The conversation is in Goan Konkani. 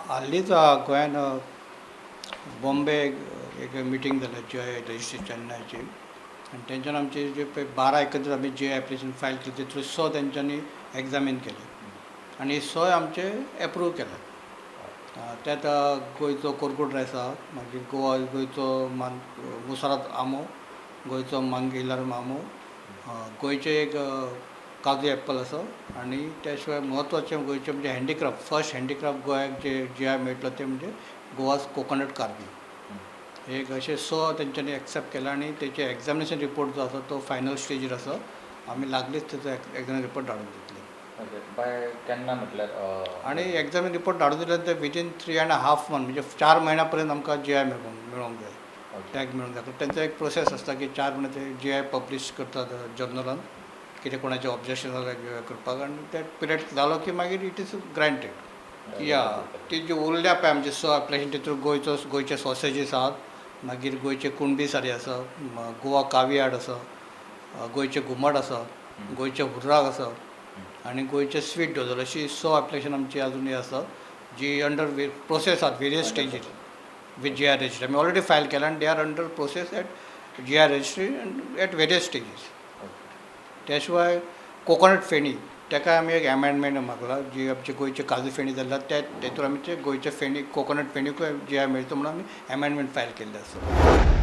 हालींच गोंयान बॉम्बे एक मिटींग जाल्या जी I registry चेन्नयची आनी तेंच्यान आमचे जे पळय 12 एकत्रीत आमी जे एप्लिकेशन फायल केली, तितूंत स तेंच्यांनी एग्जामीन केले आनी स आमचे एप्रूव केले. त्यात गोंयचो कोरगूट रायस आसा, मागीर गोवा गोंयचो मान मुसराद आंबो, गोंयचो मांगिलार आंबो, गोंयचे एक काजू एप्पल आसा आनी त्या शिवाय म्हत्वाचें गोंयचें म्हणजे हँडीक्राफ्ट, फर्स्ट हँडीक्राफ्ट गोंयाक जे जी I मेळटलो तें म्हणजे गोवास कोकोनट कार्विंग. एक अशें स तेंच्यांनी एक्सेप्ट केला आनी तेचे एग्जामिनेशन रिपोर्ट जो आसा तो फायनल स्टेजीर आसा. आमी लागलीच तेचो एग्जामिनेशन रिपोर्ट धाडून दितले. ओके, बाय केन्ना म्हटल्यार? आनी एग्जामीन रिपोर्ट धाडून दिले नंतर विदीन 3.5 मंथ, म्हणजे 4 म्हयन्या पर्यंत आमकां जी I मेळूंक मेळोंक जाय, टॅग मेळूंक जाय. तेंचो एक प्रोसेस आसता की 4 म्हयने ते जी I publish करतात जर्नलान, कितें कोणाचें ऑब्जेक्शन जाल्यार करपाक, आनी ते पिरियड जालो की मागीर it is granted. या ती जी उरल्या पळय आमचे स एप्लिकेशन, तितून गोंयचो गोंयचे सॉसेजीस आहात, मागीर गोंयचे कुणबी सारी आसा, गोवा कावियाड आसा, गोंयचे घुमट आसा, गोंयचे हुर्राक आसा आनी गोंयचे स्वीट दोदोल. अशी स एप्लिकेशन आमची अजुनूय आसा जी अंडर प्रोसेस आहात various stages with GI registry. आमी ऑलरेडी फायल केला आनी they are under process at GI registry and at various stages. त्या शिवाय कोकोनट फेणी, ताका आमी एक एमेंडमेंट मागला. जी आमचे गोंयचे काजू फेणी जाल्या त्या तेतूर आमी ते गोंयचे फेणी, कोकोनट फेणीकूय जी I मेळचो म्हणून आमी एमेंडमेंट फायल केल्ले आसा.